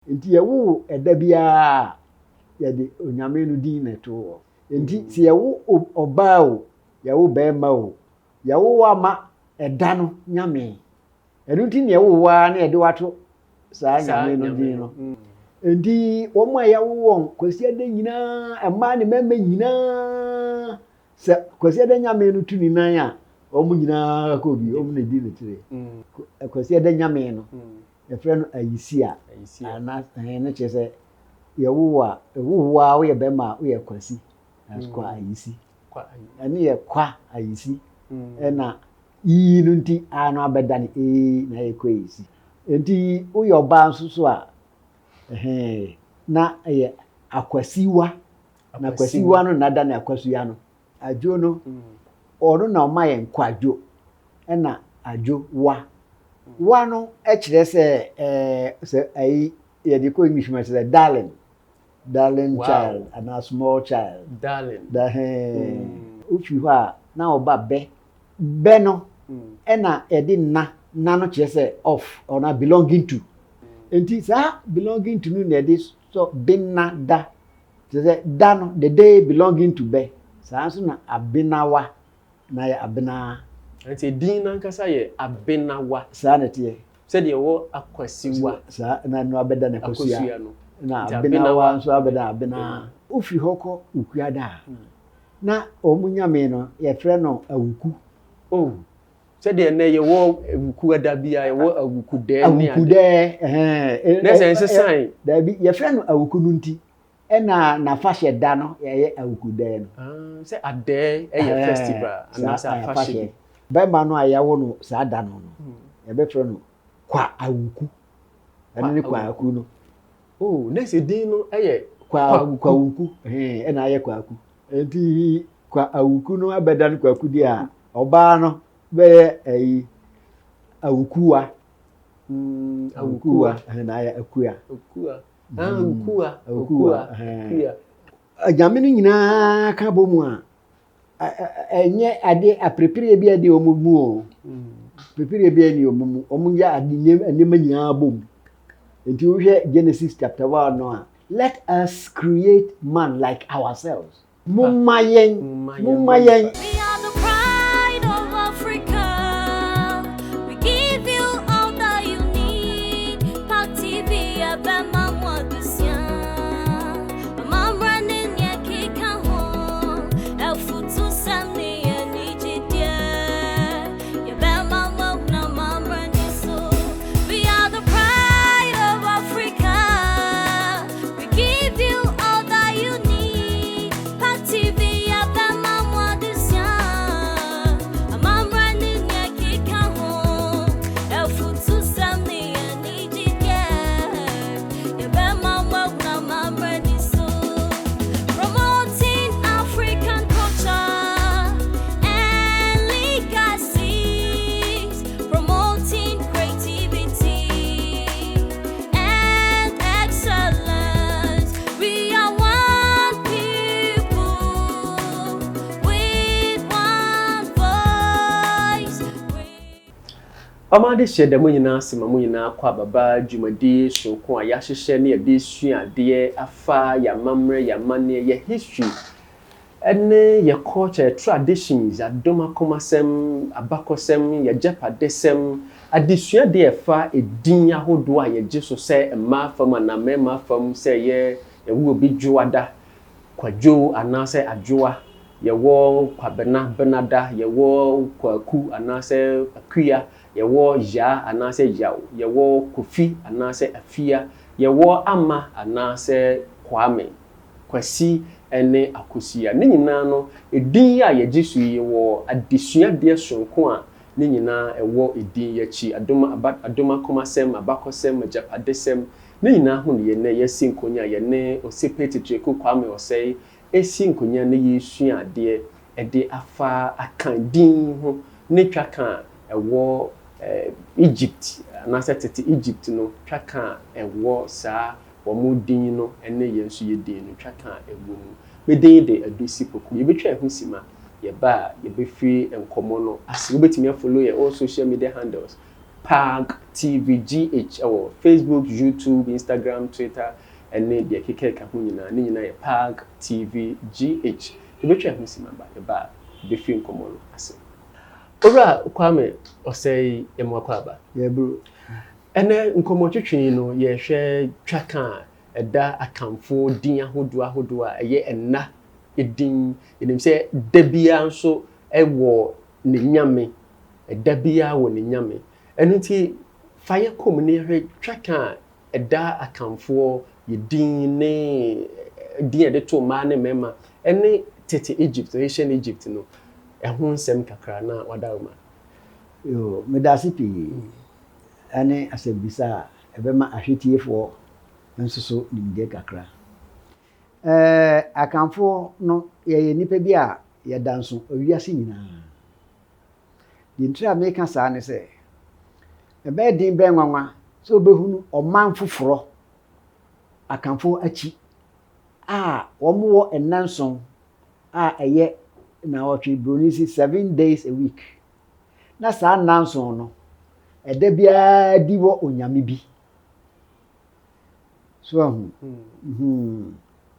Nti yɛwo wo ɛda biara a, yɛde onyame no din na ɛto hɔ. Nti sɛ yɛwo ɔbaa o, yɛwo barima o, yɛwo wo ama ɛda no nyame. Ɛno nti na yɛwo wo ara na yɛde wo ato saa nyame no din no. Nti wɔn a yɛwo wɔn Kwasiada nyinaa, mmaa ne mmarima nyinaa, sɛ Kwasiada nyame no tu ne nan a, wɔn nyinaa kɔ bi, wɔn na di n'akyire. Kwasiada nyame no, yɛfrɛ no Ayisia. Ana ɛno kyerɛ sɛ yɛwo wo a, ɛwo wo a woyɛ bɛrima a woyɛ Kwasi, kwa Ayisi. Ɛno yɛ kwa Ayisi. Ɛna iyi no nti a no abɛda no ee na ayɛ kwa Ayisi. Nti woyɛ ɔbaa nso so a, ɛhɛn, na ɛyɛ Akwasiwa. Na Kwasiwa no na ada ne Akwasua no. Adwo no, ɔno na ɔma yɛn kwadwo ɛna adwo wa. Wa no kyerɛ sɛ ɛɛ sɛ ayi yɛde kɔ English mu kyerɛ sɛ darling, darling child anaa small child. Darling. Da hɛn. Wofiri hɔ a na ɔba bɛ. Bɛ no ɛna yɛde na, na no kyerɛ sɛ of ɔna belonging to. Nti saa belonging to no na yɛde sɔ bena da. Kyerɛ sɛ da no, the day belonging to bɛ. Saa nso na abenawa na yɛ abenaa. Nti edin no ankasa yɛ abenawa. Saa na ɛteɛ. Sɛdeɛ ɛwɔ akwasiwa. Saa na ɛno abɛda no akosua. Akosua no. Na abenawa nso abɛda abenaa. Wofiri hɔ kɔ Okuada a, na wɔn nyame no yɛfrɛ no Awuku. Oh, sɛdeɛ nnɛ yɛwɔ Awukuada bi a yɛwɔ Awukudɛɛ ne ade. Awukudɛɛ, ɛhɛn. Na sɛ nsesae. Daabi, yɛfrɛ no Awuku no nti, ɛna n'afahyɛ da no yɛyɛ Awukudɛɛ no. Ah, sɛ adɛɛ ɛyɛ festival anaasɛ afahyɛ bi. Bɛrima no a yɛawo no saa da no no, yɛbɛfrɛ no Kwa Awuku. Ɛno ne Kwa Awuku no. Oh, na sɛ din no ɛyɛ Kwa Awuku, ɛna ayɛ Kwaku. Nti Kwa Awuku no abɛda no Kwaku deɛ a, ɔbaa no bɛyɛ ɛyi Awukuwa. Awukuwa, ɛna ayɛ Akua. Akua. Ah, Awukuwa, Awukuwa, Akua. Anyame no nyinaa ka bɔ mu a, ɛnyɛ ade aperepereɛ bi adi wɔn mu o. Aperepereɛ bi ani wɔn mu. Wɔn yɛ ade nneɛma nyinaa bɔ mu. Nti wohwɛ Genesis chapter 1 no a, let us create man like ourselves. Momma yɛn, momma yɛn. We are the pride of Africa. We give you all that you need. Park TV, Abema Mwadusia. Amamra ne nea keka ho. Afutusɛm ne anigyedeɛ. Yɛbɛma mo ahunu amammerɛ ni so. We are the pride of Africa. We give you all that you need. Park TV, Abema Mwadusia. Amamra ne nea keka ho. Afutusɛm ne anigyedeɛ. Yɛbɛma mo ahunu amammerɛ ni so. Promoting African culture and legacies. Promoting creativity and excellence. We are one people with one voice. Ɔma de hyɛ da mu nyinaa ase ma mu nyinaa kɔ ababa dwumadie sononko a yɛahyehyɛ ne yɛde sua adeɛ afa yɛn amammerɛ, yɛn amanneɛ, yɛ history ɛne yɛ culture, yɛ traditions, yɛadom akomasɛm, abakɔsɛm, yɛgyapadesɛm, adesua deɛ ɛfa edin ahodoɔ a yɛgye so sɛ mmaa fam anaa mmarima fam, sɛ yɛ yɛwo obi dwoada, kwadwo anaasɛ adwoa, yɛwɔ kwabena benada, yɛwɔ kwaku anaasɛ akua, yɛwɔ yaa anaasɛ yaw, yɛwɔ kofi anaasɛ afia, yɛwɔ ama anaasɛ kwame, kwasi ne akosua. Ne nyinaa no, edin a yɛgye so yi wɔ adesuadeɛ sononko a ne nyinaa ɛwɔ edin yi akyi. Adom aba, adom akomasɛm, abakɔsɛm, agyapadesɛm, ne nyinaa ho ne yɛn nɛ yɛasi nkonnwa a yɛne Osepe Titiriku Kwame Ɔsɛe esi nkonnwa ne yɛresua adeɛ ɛde afa Akan din ho ne twaka a ɛwɔ Egypt anaasɛ tete Egypt no, twaka a ɛwɔ saa wɔn din no ne yɛn nso yɛ din no, twaka a ɛwɔ mu. Me din de Adusi Poku. Yɛbɛtwa ɛho sima, yɛba a yɛbɛfiri nkɔmmɔ no ase. Wobɛtumi afollow yɛn all social media handles. Pag TV GH ɛwɔ Facebook, YouTube, Instagram, Twitter ɛne deɛ ɛkeka ho nyinaa. Ne nyinaa yɛ Pag TV GH. Yɛbɛtwa ho si maba yɛba a yɛbɛfiri nkɔmmɔ no ase. Owura Kwame Osei Yɛmoakɔ aba. Yɛburo. Ɛnɛ nkɔmmɔtwetwe no, yɛhwɛ twaka a ɛda Akamfo din ahodoɔ ahodoɔ a ɛyɛ ɛnna din. Yɛnim sɛ da biara nso ɛwɔ ne nyame, ɛda biara wɔ ne nyame. Ɛno nti fa yɛ kɔm ne yɛhwɛ twaka a ɛda Akamfoɔ yɛ din ne din a yɛde to mmaa ne mmarima ɛne tete Egypt, ancient Egypt no, ɛho nsɛm kakra na wadaroma. Yo, meda ase pii ɛne asɛmbisa a ɛbɛma ahwɛtiefoɔ nso so nimdeɛ kakra. Akamfoɔ no, yɛyɛ nnipa bi a yɛda nso wiase nyinaa. Deɛ ntiri a meka saa ne sɛ, ɛbɛyɛ den bɛn nwanwa sɛ wobɛhunu ɔman foforɔ Akamfoɔ akyi a wɔwɔ nna 7 a ɛyɛ naawɔtwe, Broni si 7 days a week, na saa nna 7 no, ɛda biara di wɔ onyame bi so ahu.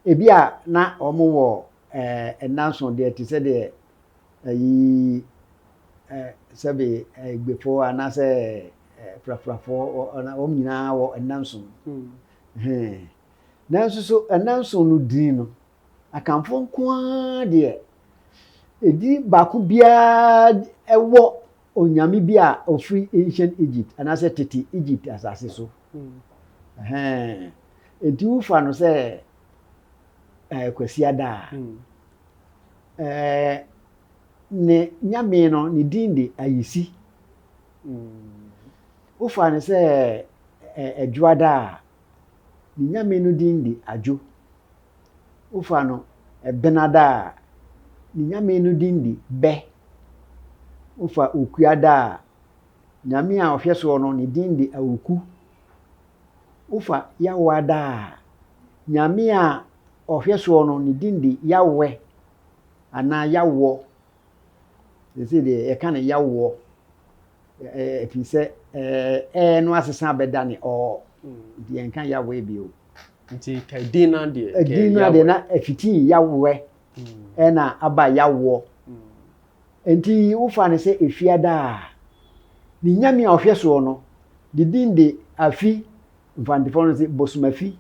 Ebi a na wɔn wɔ nna 7 deɛ, te sɛ deɛ ɛyi sɛbi Egbefoɔ anaasɛ Frafrafoɔ, wɔn nyinaa wɔ nna 7. Nanso so nna 7 no din no, Akamfoɔ nko ara deɛ, edi baako biara ɛwɔ onyame bi a ofiri ancient Egypt anaasɛ tete Egypt asase so. Nti wofa no sɛ Kwasiada a, ne nyame no ne din de Ayisi. Wofa no sɛ Ɛdwoada a, ne nyame no din de Adwo. Wofa no Ɛbenada a, ne nyame no din de Bɛ. Wofa Okuada a, nyame a ɔhwɛ soɔ no ne din de Awoku. Wofa Yawoada a, nyame a ɔhwɛ soɔ no ne din de Yawɛ anaa Yawoɔ. Sɛ deɛ yɛka no Yawoɔ, ɛfiri sɛ ɛɛ no asesa abɛda ne ɔɔ, nti yɛnka Yawɛ bio. Nti ka din no adeɛ. Din no adeɛ na ɛfitii Yawɛ ɛna aba Yawoɔ. Nti wofa no sɛ Efiada a, ne nyame a ɔhwɛ soɔ no ne din de Afi, Mfantefoɔ no sɛ Bosomafi.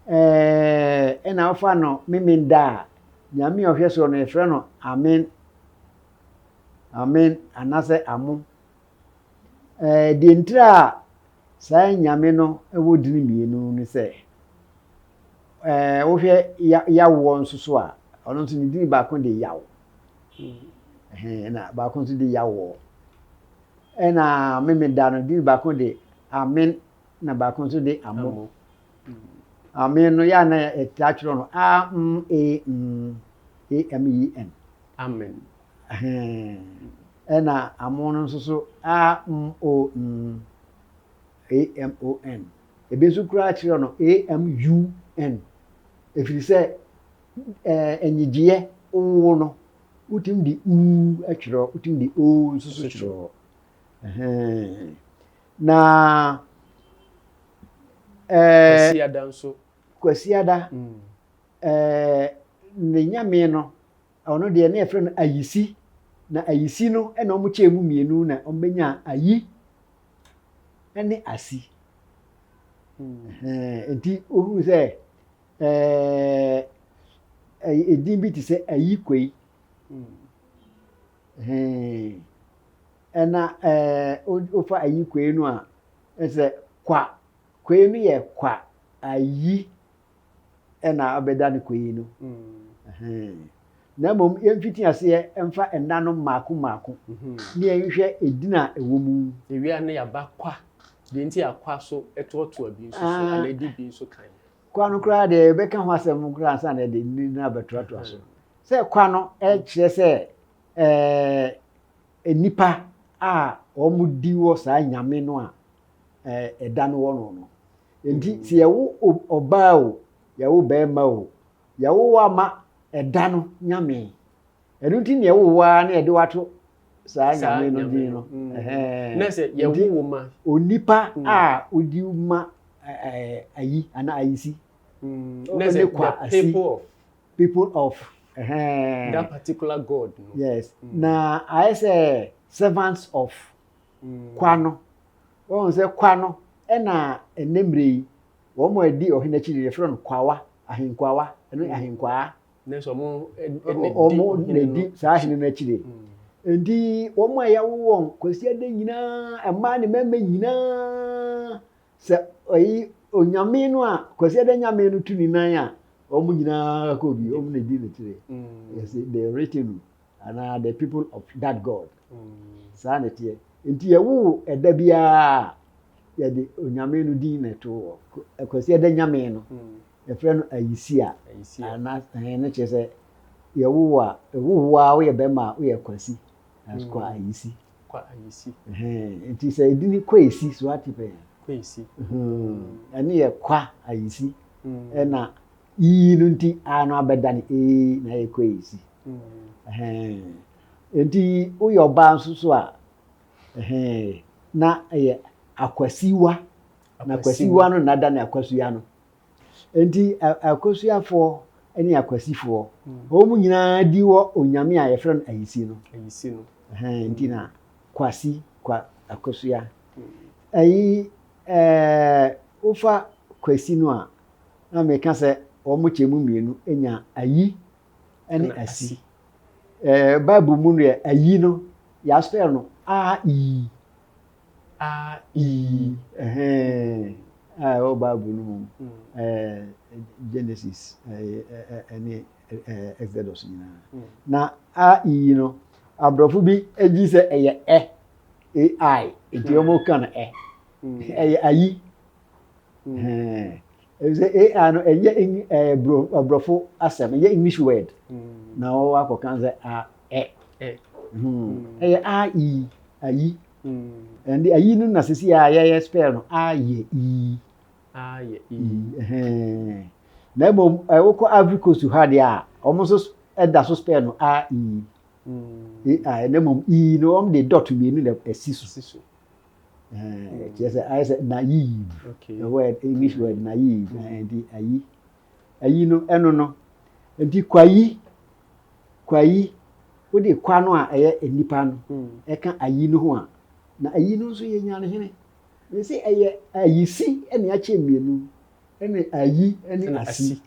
Ɛna wofa no Memenda a, nyame a ɔhwɛ soɔ no yɛfrɛ no Amen, Amen anaasɛ Amo. Deɛ ntira a saa nyame no wɔ dini mmienu ne sɛ, wohwɛ Yawoɔ nso so a, ɔno nso ne dini baako de Yaw, ɛna baako nso de Yawoɔ. Ɛna Memeda no, dini baako de Amen na baako nso de Amo. Amen no yɛ a na yɛtaa twerɛ no A M A M A M E N. Amen. Ɛna Amo no nso so A M O N A M O N. Ebi nso koraa kyerɛ no A M U N. Ɛfiri sɛ ɛnyigyeɛ wo no, wotumi de U twerɛ, wotumi de O nso so twerɛ. Na Kwasiada nso. Kwasiada, ne nyame no, ɔno deɛ ne yɛfrɛ no Ayisi. Na Ayisi no ɛna wɔn kyɛɛ mu mmienu na wɔn bɛnya Ayi ɛne Asi. Nti ohun sɛ edin bi te sɛ Ayi Kwei. Ɛna wofa Ayi Kwei no a, ɛsɛ kwa kwei no yɛ kwa ayi ɛna ɔbɛda no kwei no. Na mmom yɛmfiti aseɛ mfa nna no mmaako mmaako ne yɛnhwɛ edin a ɛwɔ mu. Ewia ne yaba kwa deɛ nti akwa so ɛtoɔtoa bi nso so anaa edi bi nso kan. Kwa no koraa deɛ, yɛbɛka ho asɛm koraa ansa na yɛde ne no abɛtoatoa so. Sɛ kwa no ɛkyerɛ sɛ nnipa a wɔn di wɔ saa nyame no a ɛda no wɔ no. Nti sɛ yɛwo ɔbaa o, yɛwo bɛrima o, yɛwo wo ama ɛda no nyame. Ɛno nti na yɛwo wo ara na yɛde wato. saa nyame no din no. Na sɛ yɛwo wo ma. Onipa a wodi ma ayi anaa ayisi. Na sɛ the people of. People of. That particular god no. Yes. Na ayɛ sɛ servants of kwa no. Wɔn sɛ kwa no ɛna ɛnɛ mmerɛ yi wɔn a ɛdi ɔhene akyi no yɛfrɛ no kwawa, ahenkwawa, ɛno ahenkwaa. Nanso wɔn na ɛdi saa ahene no akyire. Nti wɔn a yɛawo wɔn Kwasiada nyinaa, mmaa ne mmarima nyinaa, sɛ ɔyi onyame no a Kwasiada nyame no tu ne nan a, wɔn nyinaa kɔ bi, wɔn na ɛdi n'akyire. Yɛsɛ the retinue anaa the people of that God. Saa na ɛteɛ. Nti yɛwo ɛda biara yɛde onyame no din na ɛto hɔ. Kwasiada nyame no. Yɛfrɛ no ayisia. Ana ɛhɛn no kyerɛ sɛ yɛwo wo a, ɛwo wo a woyɛ bɛrima a woyɛ kwasi. That's kwa ayisi. Kwa ayisi. Ɛhɛn nti sɛ edin no kɔ esi so ate pɛn. Kɔ esi. Ɛno yɛ kwa ayisi. Ɛna iyi no nti a no abɛda no ee na ayɛ kɔ esi. Ɛhɛn nti woyɛ ɔbaa nso so a ɛhɛn na ɛyɛ akwasiwa. Na kwasiwa no na ada ne akwasua no. Enti akosuafoɔ ne akwasifoɔ, wɔn nyinaa di wɔ onyame a yɛfrɛ no Ayisi no. Ayisi no. Nti na kwasi, kwa, akosua. Ayi, ɛɛ, wofa kwasi no a, na meka sɛ wɔn kyɛ mu mmienu nya ayi ne asi. Ɛɛ, Bible mu no yɛ ayi no, yɛaspɛl no a i. A I. Ɛhɛn, a ɛwɔ Bible no mu, ɛɛ Genesis ɛne Exodus nyinaa. Na A I no, aborɔfo bi gye sɛ ɛyɛ ɛ, AI, nti wɔn ka no ɛ. Ɛyɛ ayi. Ɛfisɛ AI no ɛnyɛ ɛɛ aborɔfo asɛm, ɛnyɛ English word. Na wɔwɔ akɔka sɛ a ɛ. Ɛyɛ A I, ayi. Ɛnde ayi no na sisi a yɛyɛ spell no a yɛ i. A yɛ i. Na mmom wokɔ Ivory Coast ha deɛ a, wɔn nso da so spell no a i. A na mmom i no wɔn de dot mmienu na ɛsi so. Si so. Kyerɛ sɛ ayɛ sɛ naive. Okay. Word English word naive. Nti ayi. Ayi no ɛno no. Nti kwayi Kwayi, wode kwa no a ɛyɛ nnipa no ɛka ayi no ho a, na ayi no nso yɛ nyanehene. Mese ɛyɛ ayisi ne akyɛ mmienu, ɛne ayi ne asi.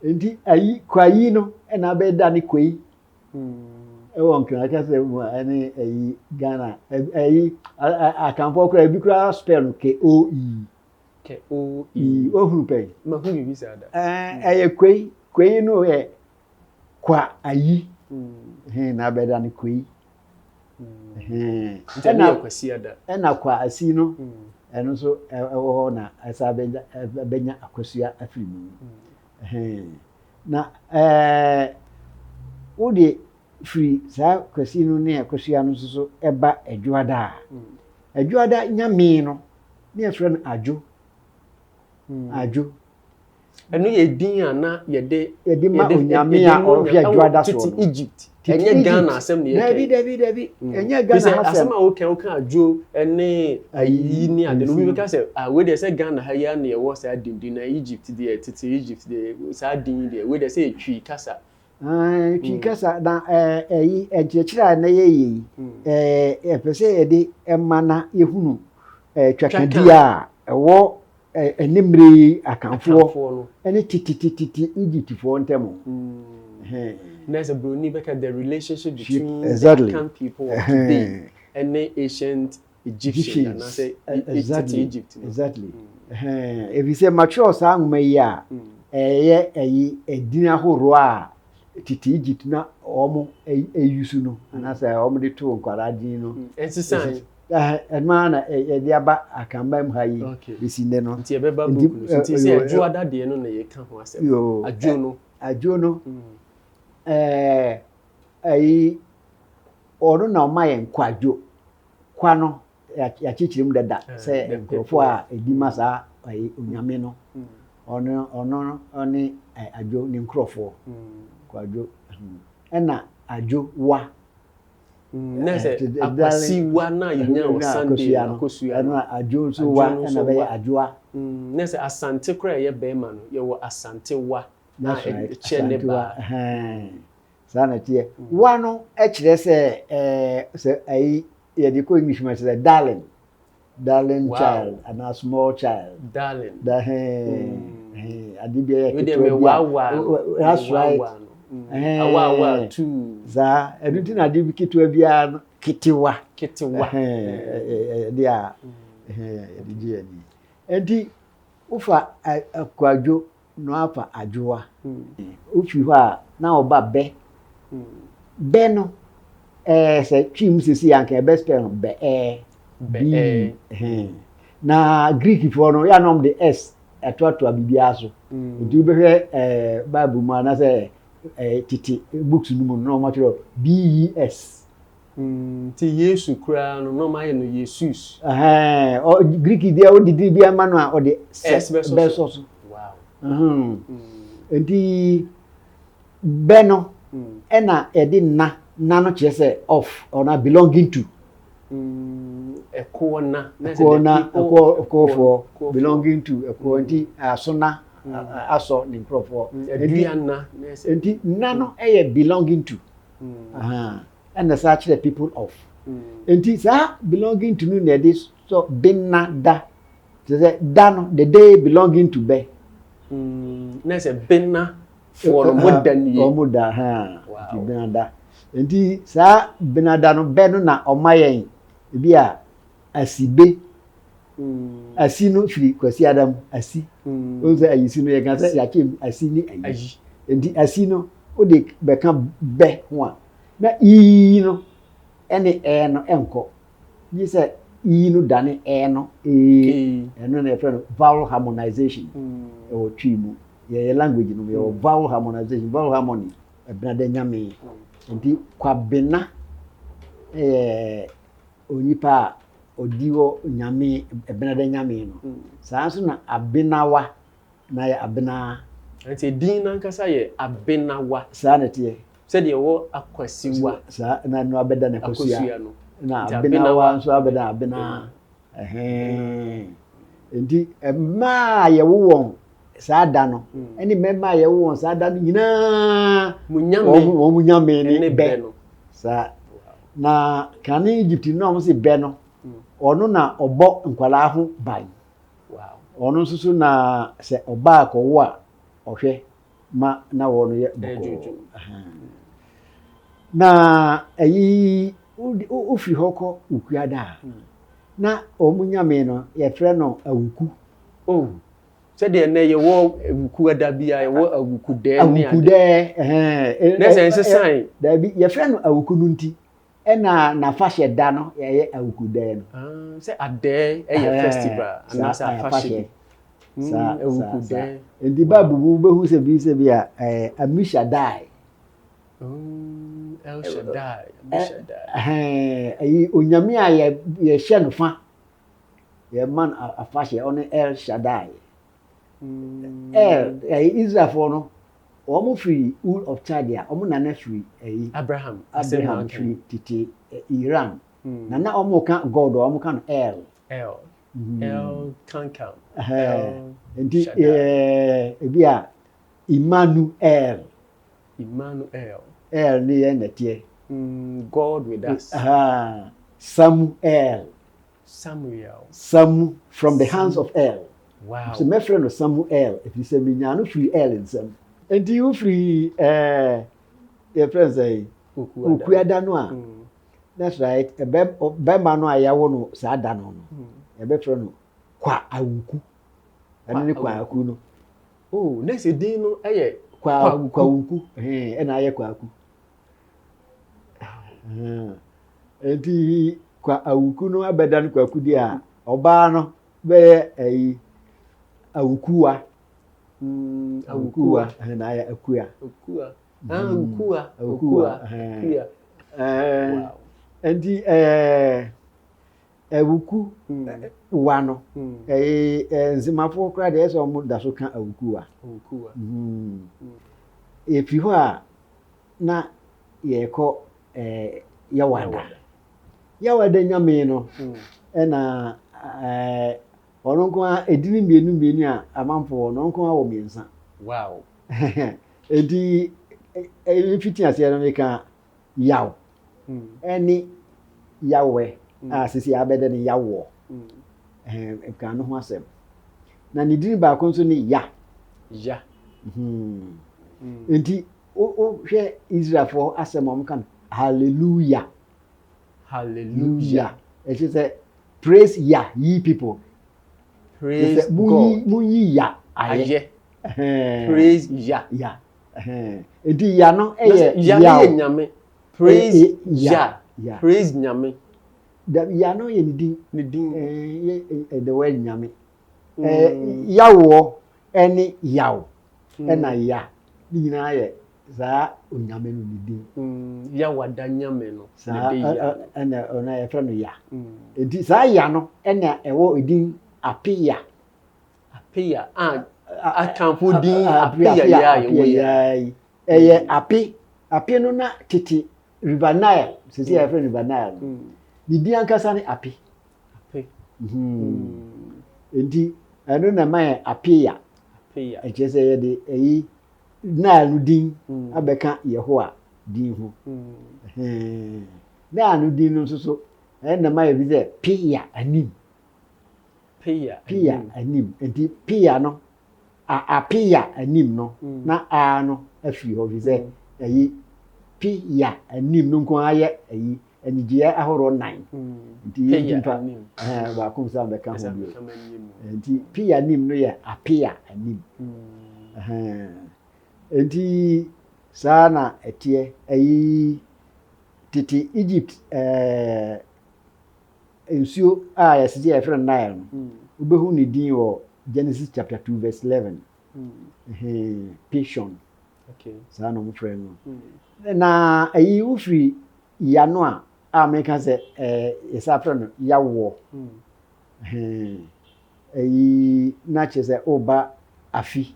Nti ayi, kwayi no ɛna abɛda ne kwei ɛwɔ Nkran kasa mu a ɛne ayi Ghana, ayi Akanfoɔ koraa ebi koraa spell no ke o i. Ke o i. Wohunu pɛn? Mahu biribi saa da. Ɛyɛ kwei, kwei no yɛ Kwa ayi hɛn na abɛda no kwei. Ɛna Kwasiada. Ɛna kwa asi no ɛno nso ɛwɔ hɔ na ɛsa bɛnya akwasua afiri mu. Na ɛɛ wode firi saa kwasi no ne akwasua no nso so ɛba adwoada a, adwoada nyame no ne yɛfrɛ no adwo. Adwo. Ɛno yɛ din a na yɛde yɛde ma onyame a ɔhwɛ adwoada soɔ no. Tete Egypt. Ɛnyɛ Ghana asɛm na yɛka. Dabi dabi dabi. Mm. Ɛnyɛ Ghana ha asɛm. Asɛm a woka woka adwo ne ayi ne ade no obi bɛka sɛ ah wei deɛ sɛ Ghana ha yi ara na yɛwɔ saa din din na Egypt deɛ tete Egypt deɛ saa din deɛ wei deɛ sɛ yɛ Twi kasa. Twi mm. kasa na ɛyi nkyerɛkyerɛ a na yɛyɛ yi mm. yɛpɛ sɛ yɛde ɛma na yɛhunu twakadi a ɛwɔ Ɛne mmerɛ yi Akanfoɔ ne tetetetete Egyptfoɔ ntam. Na sɛ Broni bɛka the relationship between the Akan people of today ɛne ancient Egyptians anaasɛ tete Egypt no. Exactly. Ɛfiri sɛ matwerɛ saa nwoma yi a ɛyɛ ɛyi ɛdin ahoroɔ a tete Egypt na wɔn ɛyusu no anaasɛ wɔn de too nkwadaa din no. Ɛnsesan. Ɛno ara na yɛde aba Akanman mu ha yi bɛsi nnɛ no. Nti ɛbɛba book no so. Nti sɛ adwo ada deɛ no na yɛka ho asɛm. Adwo no. Adwo no. Ɛɛ ɛyi ɔno na ɔma yɛn kwadwo. Kwa no yɛakyekyere mu dada sɛ nkurɔfoɔ a ɛdi ma saa ɛyi onyame no. Ɔno ɔno ɔne adwo ne nkurɔfoɔ. Kwadwo. Ɛna adwo wa. Na sɛ akwasiwa na yɛnya wɔ Sunday no, akosua no. Ɛno adwo nso wa ɛna bɛyɛ adwoa. Na sɛ Asante koraa ɛyɛ bɛrima no, yɛwɔ Asantewa a ɛkyɛ ne baa. Saa na ɛteɛ. Wa no kyerɛ sɛ ɛɛ sɛ ayi yɛde kɔ English mu kyerɛ sɛ darling. Darling wow. Child anaa small child. Darling. Da hɛn hɛn ade bi yɛ ketewa bi a. That's right. Awaawa tuu. Saa ɛno ti na ade bi ketewa biara no ketewa. Ketewa. Ɛde a yɛde gye ani. Nti wofa akwadwo na wafa adwoa. Wofiri hɔ a na ɔba bɛ. Bɛ no ɛɛ sɛ twi mu sisi anka ɛbɛ spell no bɛ ɛɛ. Bɛ ɛɛ. Na Greekfoɔ no yɛ anam de s ɛtoatoa biribiara so. Nti wobɛhwɛ ɛɛ Bible mu anaasɛ ɛɛ tete books no mu no na wɔatwerɛ B E S. Nti Yesu koraa no na wɔayɛ no Yesus. Ɛhɛn, ɔ Greek deɛ wode din bi ama no a ɔde S bɛsɔ so. Wow. Nti bɛ no ɛna ɛde na na no kyerɛ sɛ of ɔna belonging to. Ɛkoɔ na. Ɛkoɔ na ɛkoɔ ɛkoɔfoɔ belonging to ɛkoɔ nti asona asɔ ne nkurɔfoɔ. Aduan na. Nti na no ɛyɛ belonging to. Ɛna saa kyerɛ people of. Nti saa belonging to no na ɛde sɔ bena da. Kyerɛ sɛ da no the day belonging to bɛ. Na sɛ bena foɔ no mo da nie. Wɔn da ha. Nti bena da. Nti saa bena da no bɛ no na ɔma yɛn ebi a asibe. Asi no firi Kwasi Adam asi. Wɔn sɛ ayisi no yɛka sɛ yɛakyɛ mu asi ne ayi. Nti asi no wode bɛka bɛ ho a na ii no ɛne ɛɛ no ɛnkɔ. Gye sɛ ii no dane ɛɛ no ee. Ɛno na yɛfrɛ no vowel harmonization ɛwɔ Twi mu. Yɛyɛ language no yɛwɔ vowel harmonization, vowel harmony. Ɛbenada Nyame. Nti Kwabena ɛyɛ onipa a ɔdi wɔ Nyame, Ɛbenada Nyame no. Saa nso na Abenawa na yɛ Abenaa. Nti din nankasa yɛ Abenawa. Saa na ɛteɛ. Sɛdeɛ ɛwɔ Akwasiwa. Saa na ɛno abɛda na Akosua. No. Na Abenawa nso abɛda Abenaa. Ɛhɛn. Nti mmaa a yɛwo wɔn saa da no ɛne mmarima a yɛwo wɔn saa da no nyinaa wɔn nyame ne bɛ no. Saa. Na kane Egypt no a wɔn si bɛ no, ɔno na ɔbɔ nkwadaa ho ban. Ɔno nso so na sɛ ɔbaa kɔwo a ɔhwɛ ma na wɔn no yɛ bɔkɔɔ. Na ɛyi wofiri hɔ kɔ Wukuada a, na wɔn nyame no yɛfrɛ no Awuku. Oh, sɛdeɛ nnɛ yɛwɔ Awukuada bi a yɛwɔ Awukudɛɛ ne ade. Awukudɛɛ, ɛhɛn. Na sɛ nsesan. Daabi, yɛfrɛ no Awuku no nti, ɛna n'afahyɛ da no yɛyɛ Awukudɛɛ no. Ah, sɛ adɛɛ ɛyɛ festival anaasɛ afahyɛ bi. Saa, saa, saa. Nti Bible mu wobɛhu sɛ bi sɛ bi a ɛɛ Ammishaddai. El Shaddai, Ammishaddai. Ɛyi onyame a yɛ yɛhyɛ no fa yɛma no afahyɛ ɔne El Shaddai. El ɛyi Israelfoɔ no wɔn firi Ur of Chaldea, wɔn nana firi ɛyi Abraham, Abraham firi tete Iran. Na na wɔn ka God wɔn ka no El. El. El Kankam. El Nti ebi a Emmanuel. Emmanuel. El ne yɛn nɛteɛ. God with us. Samuel. Samuel. Samu from the hands of El. Wow. So mɛfrɛ no Samuel ɛfiri sɛ menyaa no firi El nsam. Nti wofiri ɛɛ yɛfrɛ no sɛ Okuada no a. That's right. Ɛbɛ bɛma no a yɛawo no saa da no no. Yɛbɛfrɛ no Kwa Awuku. Ɛno ne Kwa Awuku no. Oh, na sɛ din no yɛ Kwa Awuku. Ɛna ayɛ Kwa Awuku. Nti Kwa Awuku no abɛda no Kwaku di a ɔbaa no bɛyɛ ɛyi Awukuwa. Awukuwa ɛna ayɛ Akua. Akua. Ah, Ukua. Ukua. Ukua. Wow. Nti awuku wa no nzemafoɔ koraa deɛ ɛsɛ wɔn da so ka awuku wa. Awuku wa. Yɛfiri hɔ a na yɛkɔ. Yawada. Yawada nyame no ɛna ɔno nko ara edini mmienu mmienu a amanfo wɔ no, ɔno nko ara wɔ mmiɛnsa. Wow. Enti mfiti aseɛ no meka Yaw ɛne Yawɛ a sisi abɛdɛ no Yawoɔ. Ɛka no ho asɛm. Na ne din baako nso ne Ya. Ya. Enti wohwɛ Israelfoɔ asɛm a wɔka no hallelujah. Hallelujah. Ɛkyerɛ sɛ praise Yah ye people. Praise God. Munyi Yah ayɛ. Praise Yah. Yah. Enti Yah no yɛ Yah no yɛ nyame. Praise Yah. Praise nyame. Yah no yɛ ne din. Ne din. The word nyame. Yawoɔ ɛne yaw ɛna ya ne nyinaa yɛ saa onyame no ne din. Yawada nyame no. Saa ɛna ɔna yɛfrɛ no ya. Enti saa ya no ɛna ɛwɔ edin apeya. Apeya a akanfo din apeya yɛ a yɛwɔ yi. Ɛyɛ ape ape no na tete River Nile sisi a yɛfrɛ no River Nile no. Ne din ankasa ne ape. Ape. Enti ɛno na ɛma yɛn apeya. Ɛkyerɛ sɛ yɛde ɛyi Nile no din abɛka Yehowa din ho. Nile no din no nso so ɛno na ɛma yɛbi sɛ peya anim. Peya Peya anim. Enti peya no apeya anim no na a no afiri hɔ fi sɛ ɛyi peya anim no nko ara yɛ ɛyi anigyeɛ ahoroɔ nan. Nti yɛnti mfa baako nsa bɛka ho bio. Nti peya anim no yɛ apeya anim. Nti saa na ɛteɛ. Ɛyi tete Egypt ɛɛ nsuo a yɛsɛ sɛ yɛfrɛ no Nile no, wobɛhu ne din wɔ Genesis chapter 2 verse 11. Pishon. Saa na wɔfrɛ no. Na ɛyi wofiri Yano a a meka sɛ yɛsa frɛ no Yawoɔ. Ɛyi na kyerɛ sɛ woba afi,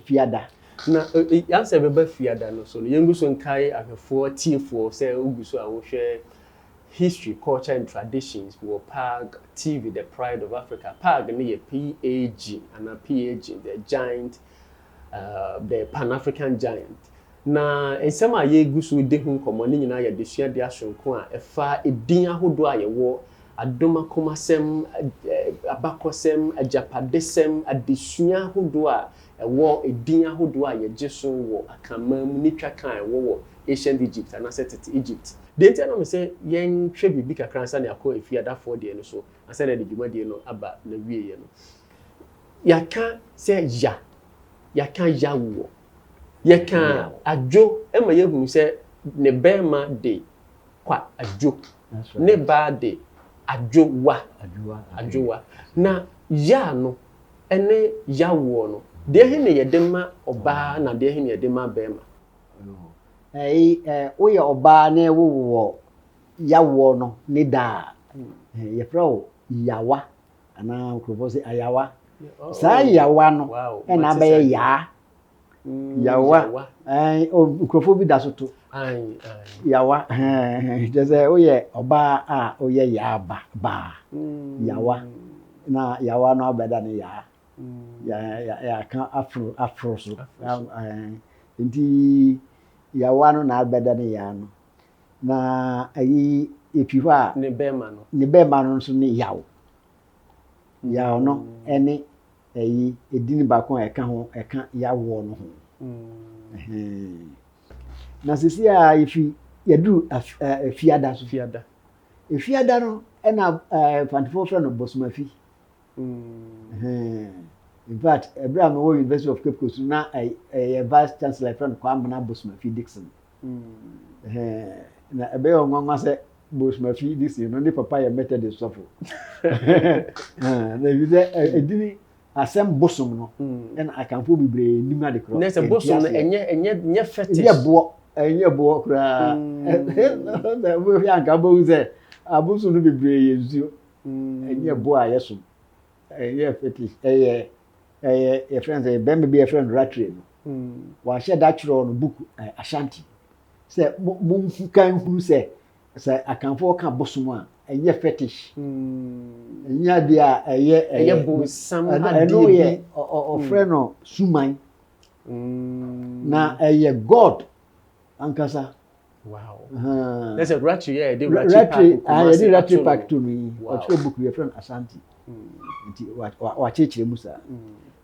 fiada. Na ansa yɛbɛba fiada no so no, yɛngu so nkae ahwɛfoɔ, atiefoɔ sɛ wogu so a wohwɛ History, Culture and Traditions wɔ PAG TV, The Pride of Africa. PAG no yɛ PAG anaa PAG, the giant, uh, the Pan-African giant. Na nsɛm a yɛgu so di ho nkɔmmɔ ne nyinaa yɛ adesua de asonko a ɛfa edin ahodoɔ a yɛwɔ, adomakomasɛm, abakɔsɛm, agyapadesɛm, adesua ahodoɔ a ɛwɔ edin ahodoɔ a yɛgye so wɔ Akanman mu ne twaka a ɛwɔ wɔ Ancient Egypt anaasɛ tete Egypt. Deɛ nti a na mesɛ yɛnhwɛ biribi kakra ansa na yɛakɔ Efiadafoɔ deɛ no so ansa na yɛde dwumadie no aba n'awieɛ no, yɛaka sɛ ya, yɛaka yawoɔ, yɛka adwo ma yɛhunu sɛ ne bɛrima de kwa adwo, ne baa de adwowa, adwowa. Na ya no ne yawoɔ no, deɛ he ne yɛde ma ɔbaa na deɛ he ne yɛde ma bɛrima? Ɛyi ɛ woyɛ ɔbaa na ɛwo wɔ yawoɔ no ne da a, yɛfrɛ wo yawa anaa nkurɔfoɔ sɛ ayawa. Saa yawa no ɛna abɛyɛ yaa. Yawa nkurɔfoɔ bi da so to yawa kyerɛ sɛ woyɛ ɔbaa a woyɛ yaa ba baa yawa na yawa no abɛda ne yaa. Yɛaka aforo aforo so. Nti yawa no na abɛda ne yaa no. Na ayi efi hɔ a. Ne bɛrima no. Ne bɛrima no nso ne yaw. Yaw no ɛne ɛyi edin baako a ɛka ho ɛka yawoɔ no ho. Na sisi a efi yɛduru efiada so. Fiada. Efiada no ɛna Mfantefoɔ frɛ no Bosomafi. In fact, ɛberɛ a mewɔ University of Cape Coast na ɛyɛ vice chancellor yɛfrɛ no Kwamena Bosomafi Dickson. Na ɛbɛyɛ ɔnwanwa sɛ Bosomafi Dickson no ne papa yɛ Methodist sɔfo. Na ebi sɛ ɛdini asɛm bosom no ɛna akanfoɔ bebree nim ade korɔ. Na sɛ bosom no ɛnyɛ ɛnyɛ nyɛ fetish. Ɛnyɛ boɔ ɛnyɛ boɔ koraa. Wohwɛ anka wobɛhu sɛ abosom no bebree yɛ nsuo. Ɛnyɛ boɔ a yɛsom. Ɛnyɛ fetish. Ɛyɛ ɛyɛ yɛfrɛ no sɛ bɛrima bi yɛfrɛ no Rattray no. Wahyɛ da kyerɛw no book Ashanti sɛ monka nhunu sɛ. Sɛ Akanfoɔ ka bosom a, ɛnyɛ fetish. Ɛnyɛ adeɛ a ɛyɛ ɛyɛ bonsam adeɛ bi. Ɛno yɛ ɔfrɛ no suman. Na ɛyɛ God ankasa. Wow. Na sɛ Rattray yɛ yɛde Rattray Park Kumasi yɛde Rattray Park to no yi. Ɔtwerɛ book bi yɛfrɛ no Asante. Nti wakyerɛkyerɛ mu saa.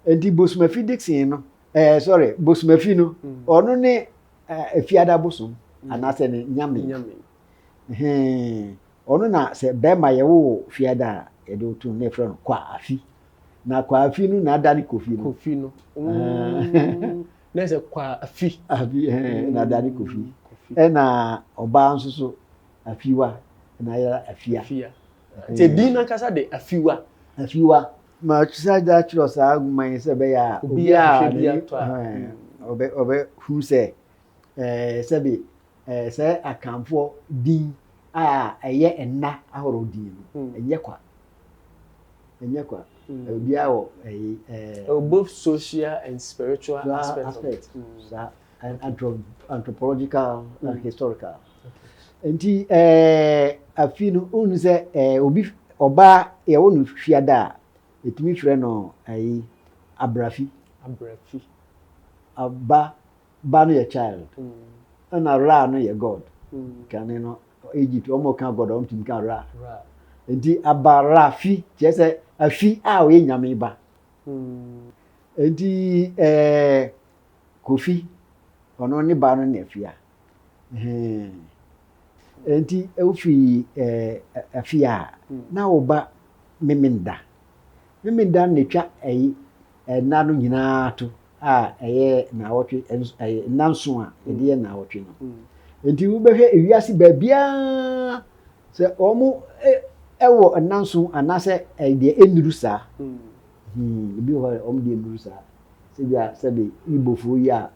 Nti Bosomafi Dickson no, ɛɛ sorry, Bosomafi no, ɔno ne Efiada bosom anaasɛ ne nyame. Ɔno na sɛ bɛrima yɛwo wo fiada a yɛde wo to no na yɛfrɛ no Kwa Afi. Na Kwa Afi no na adane Kofi no. Kofi no. Na sɛ Kwa Afi. Afi na adane Kofi. Ɛna ɔbaa nso so Afiwa na ayɛ Afia. Afia. Nti din nankasa de Afiwa. Afiwa. Masa da kyerɛ saa nwoma yi sɛ ɛbɛyɛ a obiara a ɔbɛhu sɛ sɛbe sɛ Akanfoɔ din a ɛyɛ nna ahorow din no, ɛnyɛ kwa. Ɛnyɛ kwa. Obiara wɔ ɛyi. Both social and spiritual aspect of it. Saa anthropological and historical. Nti afi no, wohu sɛ obi ɔbaa yɛwo no fiada a, yɛtumi frɛ no ayi abrafi. Abrafi. Aba ba no yɛ child. Ɛna ra no yɛ God. Kane no Egypt wɔn ka God wɔn tumi ka ra. Nti abarafi kyerɛ sɛ afi a ɔyɛ nyame ba. Nti ɛɛ Kofi ɔno ne ba no ne afia. Enti wofi afie a, na wo ba Memenda. Memenda no na etwa ɛyi nna no nyinaa to a ɛyɛ naawɔtwe ɛyɛ nna nson a yɛde yɛ naawɔtwe no. Enti wobɛhwɛ ewiase baabiara sɛ wɔn ɛwɔ nna nson anaasɛ deɛ ɛnnuru saa. Ebi wɔ hɔ a wɔn deɛ nnuru saa. Sɛbi a sɛbi Igbofoɔ yi a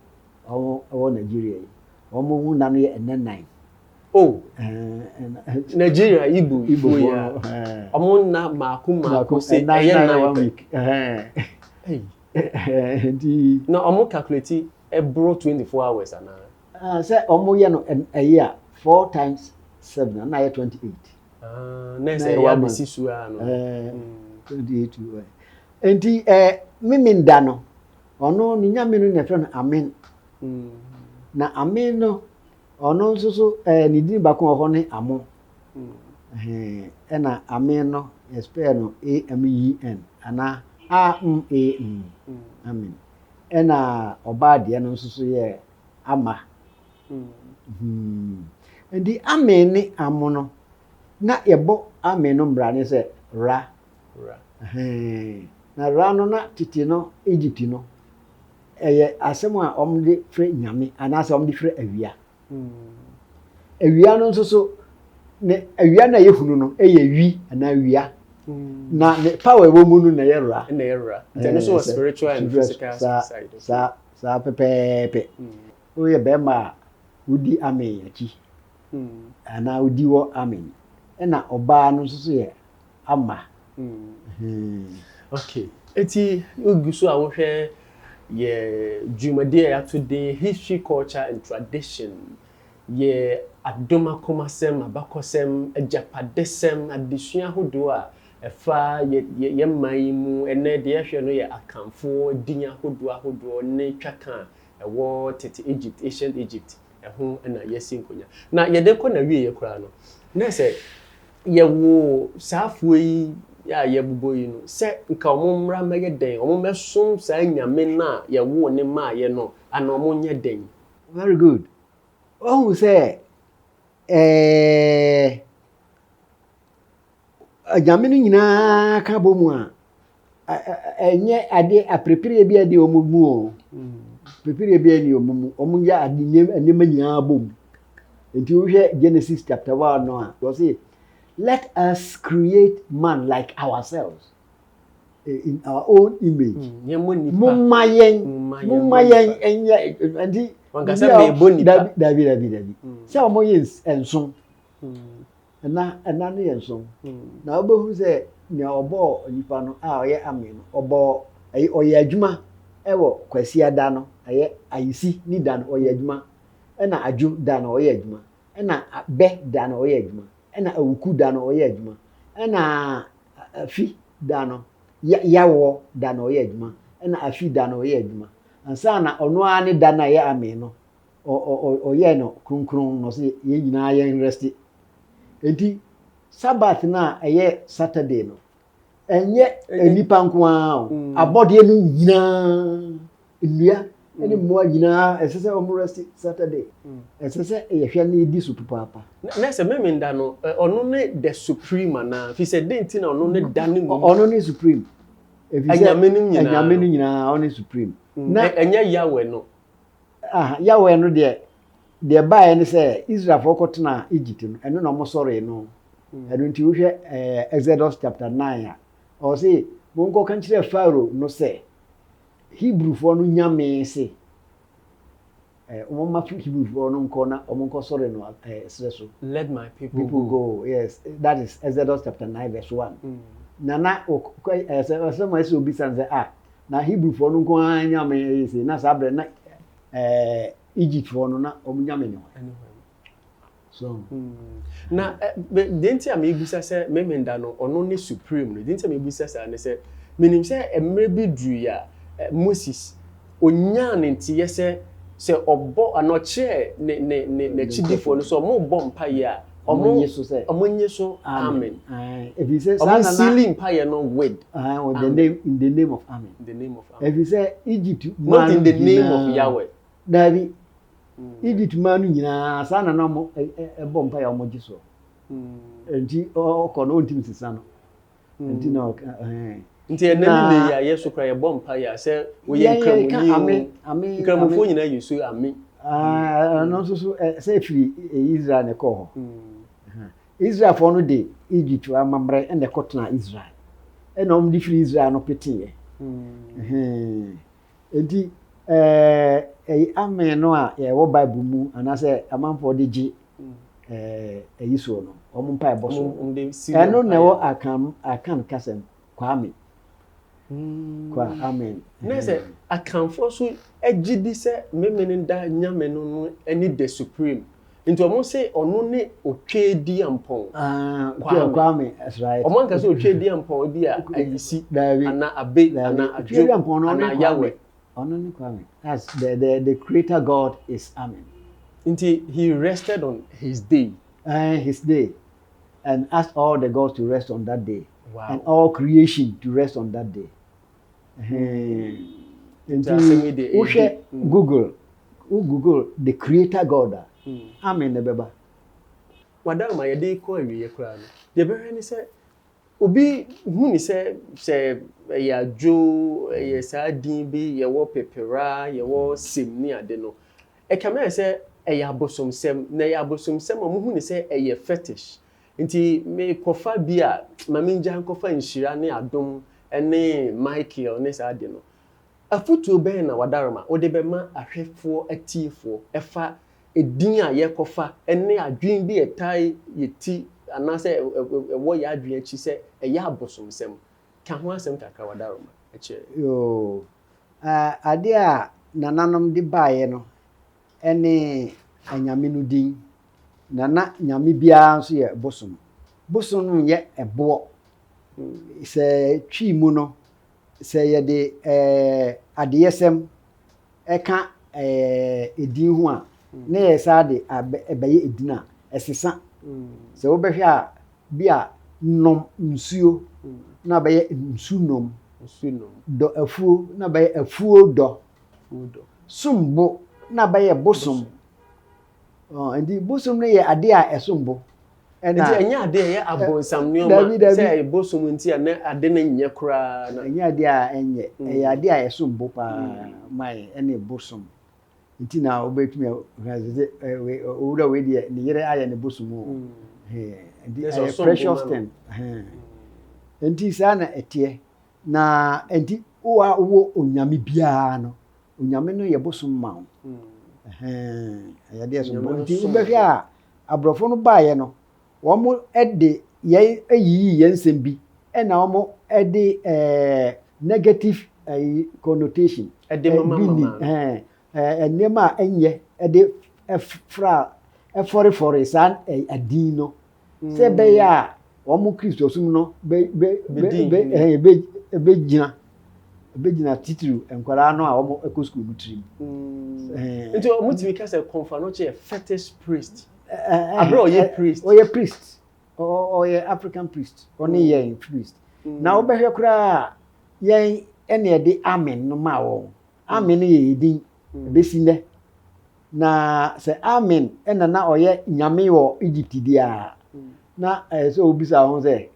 Wɔn wɔ Nigeria yi, wɔn ho nna no yɛ ɛnɛ nan. Oh, Nigeria Igbo Igbo yi a, wɔn nna mmaako mmaako sɛ ɛyɛ nan one week. Nti. Na wɔn calculate ɛboro 24 hours anaa? Ah, sɛ wɔn yɛ no ɛyi a 4 times 7 na ayɛ 28. Ah, na ɛsɛ ɛyɛ abɛsi so ara no. 28. Nti ɛɛ Memenda no. Ɔno ne nyame no na yɛfrɛ no Amen. Na Amen no, ɔno nso so ɛɛ ne din baako wɔ hɔ ne Amo. Ɛna Amen no yɛ spell no A-M-E-N anaa A-M-A-N. Amen. Ɛna ɔbaa deɛ no nso so yɛ Ama. Nti Amen ne Amo no, na yɛbɔ Amen no mmara ne sɛ Ra. Ra. Ɛhɛn. Na Ra no na tete no Egypt no, ɛyɛ asɛm a wɔde frɛ nyame anaasɛ wɔde frɛ awia. Awia no nso so, ne awia no a yɛhunu no yɛ wi anaa wia. Na ne power ɛwɔ mu no na ɛyɛ Ra. Na ɛyɛ Ra. Nti ɛno nso wɔ spiritual and physical side. Saa saa pɛpɛɛpɛ. Woyɛ bɛrima a wodi Amen akyi anaa wodi wɔ Amen. Ɛna ɔbaa no nso so yɛ Ama. Okay. Eti wogu so a wohwɛ yɛ dwumadi a yɛato din History, Culture and Tradition, yɛ adom akomasɛm, abakɔsɛm, agyapadesɛm, adesua ahodoɔ a ɛfa yɛ yɛ man yi mu. Ɛnnɛ deɛ yɛhwɛ no yɛ Akanfoɔ din ahodoɔ ahodoɔ ne twaka a ɛwɔ tete Egypt, Ancient Egypt, ɛho na yɛasi nkonnwa. Na yɛde kɔ n'awieeɛ koraa no, na sɛ yɛwoo saa afoɔ yi a yɛbobɔ yi no sɛ nka wɔn mmra mmɛyɛ dɛn? Wɔn mmɛsom saa nyame no a yɛwoo ne maaeɛ no anaa wɔn nyɛ dɛn? Very good. Wahu sɛ ɛɛ anyame no nyinaa ka bɔ mu a, ɛnyɛ ade aperepereɛ bi adi wɔn mu o. Aperepereɛ bi ani wɔn mu. Wɔn yɛ ade nneɛma nyinaa bɔ mu. Nti wohwɛ Genesis chapter 1 no a, wɔse let us create man like ourselves in our own image. Momma yɛn, momma yɛn nyɛ nti. Dabi dabi dabi dabi. Sɛ wɔn yɛ nson. Ɛna ɛna no yɛ nson. Na wobɛhu sɛ nea ɔbɔɔ nipa no a ɔyɛ ame no, ɔbɔɔ ɛyɛ ɔyɛ adwuma ɛwɔ Kwasiada no, ɛyɛ Ayisi ne da no ɔyɛ adwuma, ɛna Adwo da no ɔyɛ adwuma. Ɛna Bɛ da no ɔyɛ adwuma. Ɛna Awuku da no ɔyɛ adwuma. Ɛna Afi da no, Yawoɔ da no ɔyɛ adwuma. Ɛna Afi da no ɔyɛ adwuma. Ansa na ɔno ara ne da no a ɛyɛ Amee no, ɔyɛɛ no kronkron na ɔse yɛn nyinaa yɛn rɛste. Enti Sabbath no a ɛyɛ Saturday no, ɛnyɛ nnipa nko ara o, abɔdeɛ no nyinaa, nnua ne mmoa nyinaa, ɛsɛ sɛ wɔn rest Saturday. Ɛsɛ sɛ yɛhwɛ na yɛdi so papaapa. Na sɛ Memenda no, ɔno ne the supreme anaa? Fi sɛ dɛn nti na ɔno ne da no mmom? Ɔno ne supreme. Anyame no nyinaa. Anyame no nyinaa, ɔno ne supreme. Na ɛnyɛ Yahweh no. Ah, Yahweh no deɛ, deɛ baeɛ ne sɛ Israelfoɔ kɔtenaa Egypt no, ɛno na wɔsɔree no. Ɛno nti wohwɛ eh, Exodus chapter 9 a, ɔse, monkɔka nkyerɛ Pharaoh no sɛ, Hebrewfoɔ no nyame se, eh, wɔmma Hebrewfoɔ no nkɔ na wɔnkɔsɔre no eh, serɛ so. Let my people, people go. go. Yes, that is Exodus chapter 9 verse 1. Na na ɛsɛ sɛ mo ɛsɛ obisa no sɛ, ah, Na Hebrifoɔ no nko ara nyame yɛ sei. Na saa berɛ na ɛɛ Egyptfoɔ no na wɔn nyame ne hwan? So. Hmm. Na deɛ nti a mebisa sɛ Memenda no ɔno ne supreme no, deɛ nti a mebisa saa ne sɛ menim sɛ mmerɛ bi duruiɛ a Moses ɔnyaa ne nteɛ sɛ sɛ ɔbɔ anaa ɔkyerɛɛ ne ne ne n'akyidifoɔ no sɛ wɔrebɔ mpaeɛ a Ɔmo nye so sɛ. Ɔmo nye so amen. Efisɛ saa na na. Ɔmo sealing mpaeɛ no with. Amen. The name in the name of amen. In the name of amen. Efisɛ Egypt maa no nyinaa. Not in the name of Yahweh. Daabi. Egypt maa no nyinaa saa na na ɔmo ɛbɔ mpaeɛ a ɔmo gye soɔ. Nti ɔkɔ no ɔntumi sesa no. Nti na ɔka ɛhɛn. Nti ɛnɛ ne nnɛ yi a yɛ so koraa yɛbɔ mpaeɛ a sɛ woyɛ nkramoni o, nkramofoɔ nyinaa yi so ame. Ɛno nso so sɛ ɛfiri Israel na ɛkɔɔ hɔ. Israelfoɔ no de Egypt amammerɛ na ɛkɔtena Israel. Ɛna wɔn de firi Israel no peteeɛ. Nti ɛyi amen no a yɛwɔ Bible mu anaasɛ amanfoɔ de gye ɛyi soɔ no, wɔn mpaebɔ soɔ no. Ɛno na ɛwɔ Akan Akan kasa mu, Kwame. Kwa amen. Na sɛ Akanfoɔ so gye di sɛ Memeneda Nyame no no ne the supreme. Nti wɔn se ɔno ne Otweediampɔn. Ah, Kwame. Kwame, that's right. Wɔn anka sɛ Otweediampɔn bi a Ayisi, anaa Abe, anaa Adwo, anaa Yahweh. Ɔno ne Kwame. That's the the the creator God is Amen. Nti he rested on his day. Uh, his day. And asked all the gods to rest on that day. Wow. And all creation to rest on that day. Nti wohwɛ Google, wo Google the creator God a, amen na ɛbɛba. Wadama yɛde kɔ awieɛ koraa no, deɛ ɛbɛhwɛ ne sɛ Obi hu no sɛ sɛ ɛyɛ adwo, ɛyɛ saa din bi, yɛwɔ pepera, yɛwɔ sem ne ade no, ɛkame ayɛ sɛ ɛyɛ abosomsɛm. Na ɛyɛ abosomsɛm a wɔhu no sɛ ɛyɛ fetish. Nti mekɔfa bi a, ma mengyae nkɔfa nhyira ne adom ne Michael ne saa ade no. Afotuo bɛn na Wadaroma wode bɛma ahwɛfoɔ atiefoɔ ɛfa edin a yɛkɔfa ne adwene bi a ɛtaa yɛ ti anaasɛ ɛwɔ yɛn adwene akyi sɛ ɛyɛ abosomsɛm. Ka ho asɛm kakra, Wadaroma, kyerɛ. Yoo, adeɛ a nananom de baeɛ no ne anyame no din, na na nyame biara nso yɛ bosom. Bosom no nyɛ ɛboɔ. Sɛ Twi mu no, sɛ yɛde adeyɛsɛm ɛka edin ho a, na yɛ saa de ɛbɛyɛ edin a, ɛsesa. Sɛ wobɛhwɛ a, bi a nom nsuo na bɛyɛ nsu nom. Dɔ afuo na bɛyɛ afuo dɔ. Som bo na bɛyɛ bosom. Nti bosom no yɛ adeɛ a ɛsom bo. Ɛna nti ɛnyɛ adeɛ a ɛyɛ abonsam nneɛma sɛ ɛyɛ bosom nti a na ade no nyɛ koraa na. Ɛnyɛ adeɛ a ɛnyɛ, ɛyɛ adeɛ a ɛsom bo paa ma yɛn ɛne bosom. Nti na wobɛtumi ahwɛ sɛ owura wei deɛ ne yere ayɛ ne bosom o. Nti ɛyɛ precious thing. Nti saa na ɛteɛ. Na nti wo a wowɔ onyame biara no, onyame no yɛ bosom ma wo. Ɛyɛ adeɛ ɛsom bo. Nti wobɛhwɛ a Aborɔfo no baeɛ no, wɔde yɛn yiyii yɛn nsɛm bi ɛna wɔde ɛɛ negative ɛyi connotation ɛde mama bi ni mama ɛɛ nneɛma a ɛnyɛ ɛde fra fɔrefɔree saa adin no sɛ ɛbɛyɛ a wɔn Kristosom no bɛ bɛ bɛ bɛ ɛhɛn bɛ bɛgyina bɛgyina titiriw nkwadaa no a wɔkɔ sukuu no tirim. Nti wɔn tumi ka sɛ Kɔmfo Anokye yɛ fetish priest. Abere a ɔyɛ priest. Ɔyɛ priest. Ɔyɛ African priest. Ɔne yɛn priest. Na wobɛhwɛ koraa yɛn ɛna ɛde amen no maa wɔn. Amen no yɛ yɛn din bɛsi nnɛ. Na sɛ Amen na na ɔyɛ nyame wɔ Egypt deɛ a, na ɛyɛ sɛ wobisa wo ho sɛ,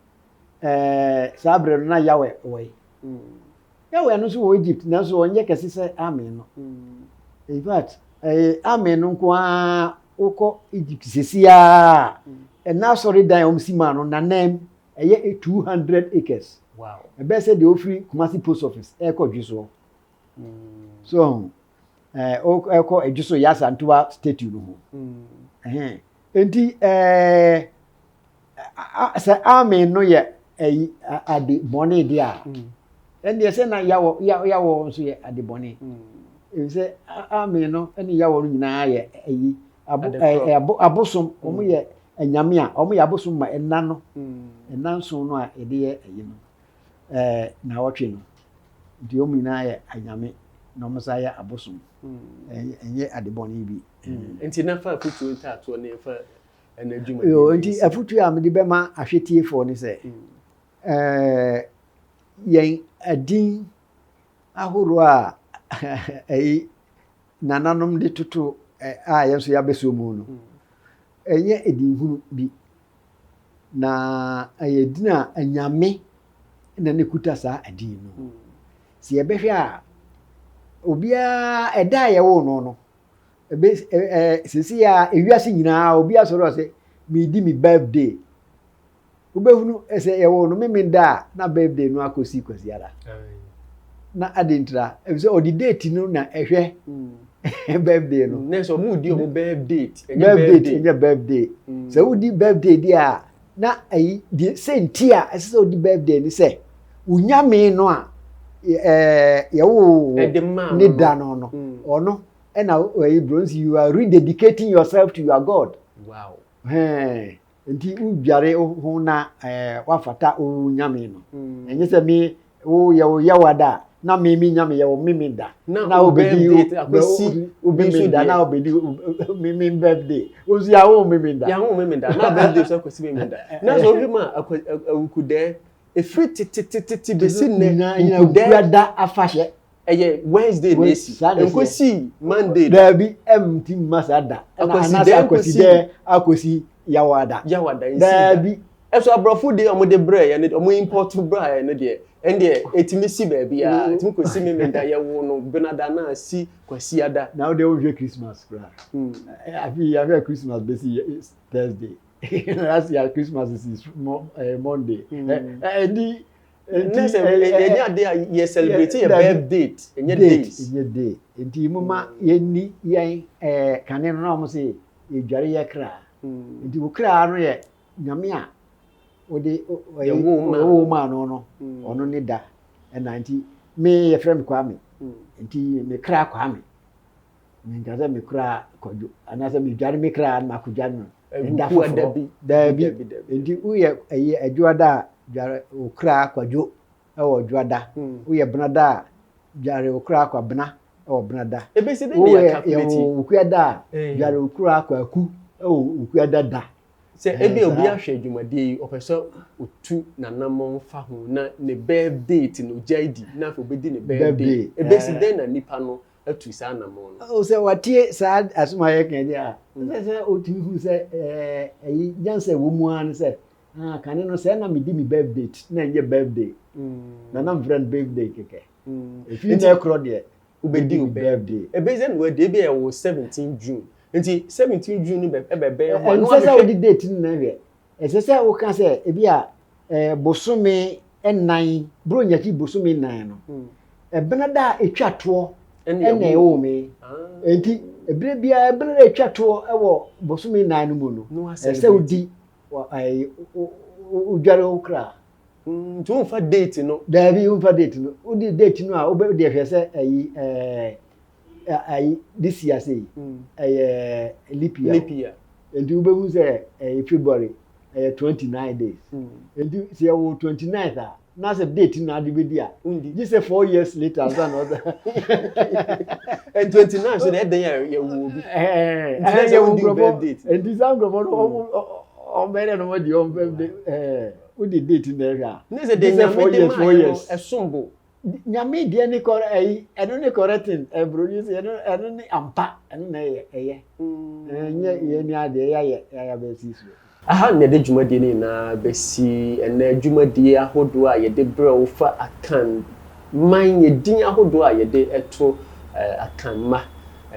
ɛɛ, saa berɛ no na Yahweh wɔ he? Yahweh no nso wɔ Egypt, nanso ɔnyɛ kɛse sɛ Amen no. In fact, ɛyɛ Amen no nko ara wokɔ Egypt sɛsi ara a, ɛna asɔredan a wɔsi maa no nanam ɛyɛ 200 acres. Ɛbɛyɛ sɛ deɛ ofiri Kumasi post office ɛrekɔ Dwesoɔ. So ɛɛ ɛkɔ ɛdwo so yɛ asantewa statue no ho ɛhɛn nti ɛɛ sɛ amen no yɛ ɛyi ade bɔne deɛ a ɛndeɛ sɛ na yawɔ yawɔ nso yɛ ade bɔne efisɛ amen no ɛne yawɔ no nyinaa yɛ ɛyi abo ɛɛ abo abosom wɔn yɛ anyame a wɔn yɛ abosom ma ɛna no ɛna nson no a yɛde yɛ ɛyi no. ɛɛ naawɔtwe no nti wɔn nyinaa yɛ anyame na wɔn san yɛ abosom ɛnyɛ ade bɔne bi. Nti na fa afutuo ntaatoɔ ne fa ɛna adwuma. Yoo nti afutuo a mede bɛma ahwɛtiefoɔ ne sɛ ɛɛ yɛn adin ahoroɔ a ɛyi nananom de toto a yɛn nso yɛabɛsɔ mu no ɛnyɛ edinhunu bi. Na ɛyɛ din a anyame na ne kuta saa din no. Sɛ yɛbɛhwɛ a, obiara ɛda a yɛwoo no no, ebe ɛɛ sisi a ewiase nyinaa obi asɔre ɔsɛ medi me birthday. Wobɛhunu sɛ yɛwoo no Memenda a na birthday no akɔsi Kwasiada. Na ade ntira efisɛ ɔde date no na ɛhwɛ birthday no. Na sɛ ɔmo di ɔmo birth date ɛnyɛ birthday. Ɛnyɛ birthday. Sɛ wodi birthday deɛ a na ayi deɛ sɛ nti a ɛsɛ sɛ wodi birthday ni sɛ wonyame no a ɛɛ yɛwoo ne da no no ɔno ɛna ɛyi bronze you are rededicating yourself to your God. Wow. Hɛn. Nti wodware wo ho na woafata wo nyame no. Ɛnyɛ sɛ me wo yɛ wo yɛwa da a na me me nyame yɛ wo meme da. Na wobɛdi wo meme da na wobɛdi meme birthday. Wo nso yɛawo wo meme da. Yɛawo meme da na birthday nso akɔsi meme da. Na sɛ wohwɛ mu a awukudɛɛ ɛfiri tetetete bɛsi nnɛ wukudɛɛ da afahyɛ. Ɛyɛ Wednesday na esi. Nkosi Monday. Daabi, ɛmti mma saa da. Anaasɛ akwasidɛ akɔsi Yawada. Yawada nsi da. Daabi. Ɛso aborɔfo deɛ wɔn de brɛ yɛn no, wɔn import brɛ yɛn no deɛ, ɛndeɛ ɛtumi si baabi a, ɛtumi kɔsi Memenda, yɛwo no Benada na asi Kwasiada. Na wo deɛ wonhwɛ Christmas koraa. Afi yɛahwɛ Christmas bɛsi Thursday. Last year Christmas si Monday. Ɛdi Nti sɛ ɛnyɛ ade a yɛ celebrate yɛ birth date, ɛnyɛ days. Ɛnyɛ day. Nti mo ma yɛnni yɛn ɛɛ kane no na wɔn sɛ yɛdware yɛ kra. Nti wo kra no yɛ nyame a wode yɛwoo maa no no ɔno ne da ɛna nti me yɛfrɛ me Kwame. Nti me kra Kwame. Menka sɛ me kra Kwadwo anaasɛ medware me kra na makɔdware no ɛda foforɔ. Daabi. Nti woyɛ ɛyɛ adwoada a dware wo kra Kwadwo ɛwɔ dwoada. Woyɛ benada a dware wo kra Kwabena ɛwɔ benada. Woyɛ yɛwɔ wukuada a dware wo kra Kwaku ɛwɔ wukuada da. Sɛ ebi obi ahwɛ dwumadie yi ɔpɛ sɛ otu n'anammɔn fa ho na ne birth date no ogyae di na afei obedi ne birthday. Ebesi dɛn na nipa no atu saa anammɔn no. Sɛ watie saa asɛm a yɛka yi a, ɛsɛ sɛ otumi hu sɛ ɛyi nyansa ɛwɔ mu ara ne sɛ ah, kane no sɛ na medi me birth date na ɛnyɛ birthday na na mfrɛ no birthday kɛkɛ. Efi na ɛkorɔ deɛ wobɛdi wo birthday. Ɛbɛyɛ sɛ wadi ebi a ɛwɔ 17 June nti 17 June no ɛbɛbɛn hɔ a na wahwehwɛ. Ɛnsɛ sɛ wode date no na ɛhwɛ. Ɛsɛ sɛ woka sɛ ebi a bosome nnan, Buronya akyi bosome nnan no, ɛbena da a ɛtwa toɔ ɛna ɛwoo me. Enti ɛberɛ biara ɛbena da a ɛtwa toɔ wɔ bosome nnan no mu no, ɛsɛ sɛ wodi wodware wo kra. Nti womfa date no? Daabi, womfa date no. Wodi date no a, wode hwɛ sɛ ɛyi ɛɛ ayi this year sei ɛyɛ leap year. Leap year. Nti wobɛhu sɛ ɛyɛ February ɛyɛ 29 days. Nti sɛ yɛwɔ 29th a, na sɛ date na ade bɛdi a, gye sɛ 4 years later ansa na ɔsɛ. And 29 so na ɛdɛn a yɛwɔ obi. Ɛɛ. Nti na sɛ yɛwɔ wodi wo nkurɔfoɔ birth date. Nti saa nkurɔfoɔ no, ɔmo ɔmbɛyɛ dɛ na ɔmo di ɔmo birthday, wodi date na ɛhwɛ a. Ne sɛ gye de sɛ Nyame four de years, maa four yɛ no years. ɛsom bo. Nyame deɛ ne kɔrɛ ɛyi, ɛno ne correcting ɛburoni sɛ ɛno ne ampa, ɛno na ɛyɛ ɛnyɛ yɛn ni adeɛ yɛayɛ bɛsi so. Aha na yɛde dwumadie no nyinaa bɛsi ɛnɛ. Dwumadie ahodoɔ a yɛde brɛ wo fa Akan man, yɛ din ahodoɔ a yɛde ɛto Akan mma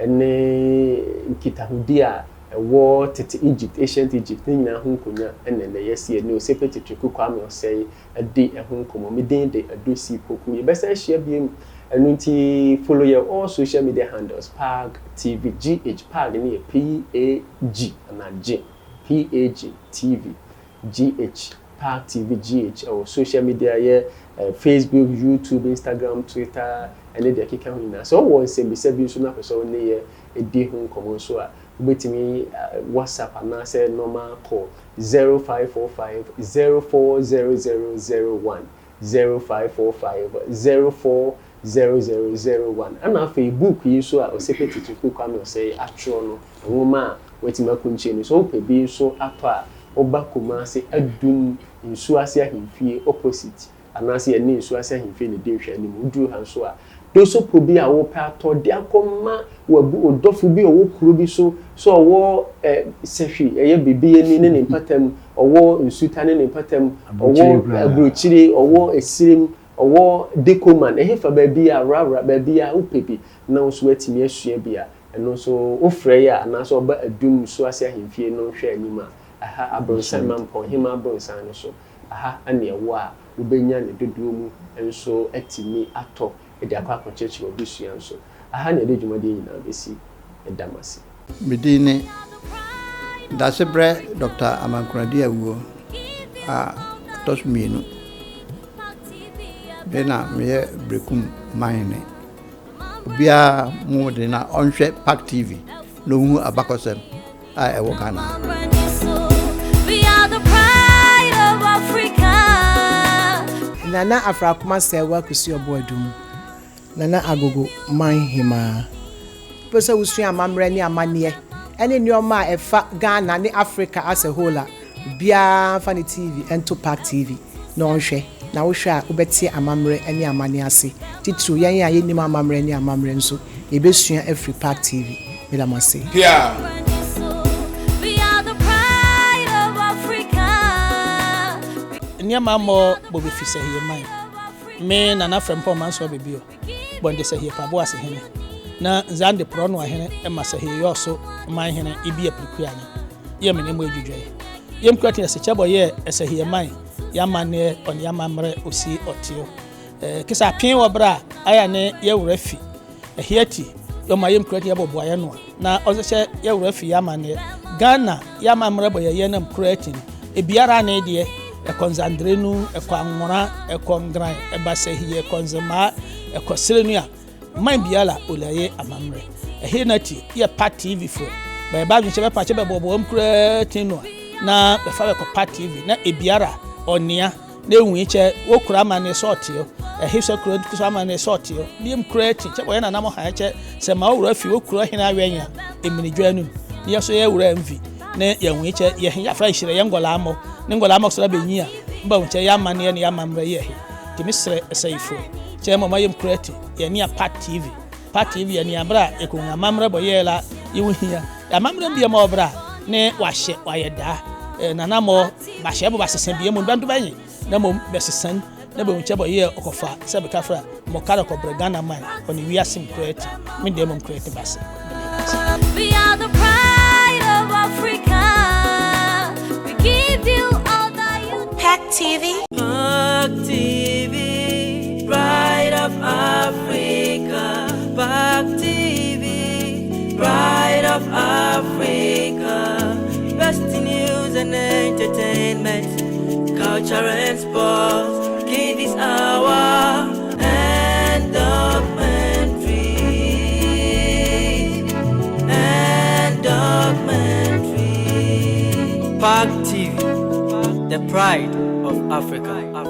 ne nkitahodie a ɛwɔ tete Egypt, ancient Egypt ne nyinaa ho nkonnwa, ɛna ɛnɛ yɛsi ɛne Osepe Titiriku Kwame Ɔsɛe ɛde ɛho nkɔmmɔ. Me din de Adusi Poku. Yɛbɛsan ahyia bio, ɛno nti follow yɛ all social media handles, Pag TV GH. Pag ne yɛ PAG anaa G, PAG TV GH, Pag TV GH ɛwɔ social media yɛ Facebook, YouTube, Instagram, Twitter ɛne deɛ ɛkeka ho nyinaa. Sɛ ɔwɔ nsɛmbisa bi nso na apɛ sɛ ɔne yɛ ɛdi ho nkɔmmɔ nso a, wobɛtumi WhatsApp anaasɛ normal call 0545 040001, 0545 040001. Ɛna afei book yi nso a Ɔsɛpɛ Titiku Kwame Ɔsɛe atwerɛ no, nwoma a watumi akɔnkyɛn no, sɛ wopɛ bi nso atɔ a, woba Kumase, Adum Nsuo Ase Ahemfie opposite, anaasɛ yɛne Nsuo Ase Ahemfie ne di nhwɛ anim. Woduru ha nso a, dosopo bi a wopɛ atɔ de akɔma wabu ɔdɔfo bi a ɔwɔ kuro bi so, so ɔwɔ Sɛhwi, ɛyɛ biribi ani ne ne mpatam, ɔwɔ Nsuta ne ne mpatam, ɔwɔ aburokyire, ɔwɔ Esirim, ɔwɔ Dekoman, ɛhefa baabi a rawra baabi a wopɛ bi na nso watumi asua bi a, ɛno nso wofrɛ yɛ a, anaasɛ ɔba Adum Nsuo Ase Ahemfie no hwɛ anim a, aha abrɔnsan Mampɔnhema abrɔnsan no so aha ɛne ɛwɔ a, wobɛnya ne dodoɔ mu nso atumi atɔ de akɔ akɔkyerɛkyerɛ w'abusua nso. Aha na yɛde dwumadie nyinaa bɛsi. Ɛda mo ase. Me din ne Dasebrɛ Dr. Amankoradi Awuo a ɔtɔ so mmienu. Me na meyɛ Berekum manhene. Obiara mu de na ɔnhwɛ Park TV na ɔhu abakɔsɛm a ɛwɔ Ghana. We are the pride of Africa. Nana Afrakoma Sɛwa Kusi Ɔboadum, Nana Agogo man hemaa. Pɛ sɛ wosua amammerɛ ne amanneɛ ɛne nneɛma a ɛfa Ghana ne Africa as a whole a, obiara mfa ne TV nto Park TV na ɔnhwɛ. Na wohwɛ a, wobɛte amammerɛ ne amanneɛ ase. Titiriw yɛn a yɛnnim amammerɛ ne amammerɛ nso, yɛbɛsua afiri Park TV. Meda mo ase. Pia. We are the pride of Africa. Nneɛma mmɔ bɔ bɛfi sɛ yɛ man me Nana Frɛmpɔ ɔman so abɛbio bɔnde sɛ yɛ pabo ase hene na nzande porɔ no ahene ma sɛ yɛ yɛ man hene ibi apirikua ne yɛ mene mu adwudwa yi yɛm kura tena sɛ kyɛbɔ yɛ ɛsɛ yɛ man yɛamanneɛ ɔne yɛamammerɛ osi ɔteo kisa apee wɔ berɛ a ayɛ ne yɛwerɛ fi ɛheɛ ti yɛma yɛm kura tena yɛbɔ boayɛ no a na ɔsɛ sɛ yɛwerɛ fi yɛamanneɛ Ghana yɛamammerɛ bɔ yɛyɛ nam kura ti no ebiara ne deɛ ɛkɔ Nzandere no, ɛkɔ Anwora, ɛkɔ Ngran, ɛba Sɛhiyɛ, ɛkɔ Nzemaa, ɛkɔ Serenu a man biara olaye amammerɛ ɛhe na ti yɛ Pa TV foɔ bɛyɛ ba adwenkyɛ bɛpa kyɛ bɛbɔbɔ m koraa ti no a na bɛfa bɛkɔ Pa TV na ebiara ɔnea na ehu kyɛ wokura amanneɛ sɛ ɔteɛ ɛhe sɛ kura so amanneɛ sɛ ɔteɛ ne yɛm kura ti kyɛ wɔyɛ nanam han kyɛ sɛ ma wowura fi wokura hene awɛn a eminidwa no ne yɛ so yɛ wura mvi ne yɛn hu kyɛ yɛ yɛafra hyerɛ yɛn ngɔlaa mmɔ ne ngɔlaa mmɔ sɔrɔ bɛnyi a mba hu kyɛ yɛ amanneɛ ne yɛ amammerɛ yɛ he nti mesrɛ ɛsɛyifoɔ kyɛ mɔma yɛm kura ti yɛne a Pa TV. Pa TV yɛ nea berɛ a ɛkɔhu amammerɛ bɔ yɛɛ la yɛho hia amammerɛ bia ma ɔberɛ a ne wahyɛ wayɛ daa nanamɔ bahyɛ bɔ basesa bia mu bɛnto bɛnye na mmom bɛsesan na bɛhu kyɛ bɔ yɛ ɔkɔfa sɛ bɛka fra mmɔkara kɔbrɛ Ghana man ɔne wiase m kura ti me deɛ mmom kura ti base. We are the pride of Africa. We give you all that you Pack TV. Park TV, pride of Africa. Park TV, pride of Africa. Best news and entertainment, culture and sports. Give this hour and documentary and documentary. The pride of Africa.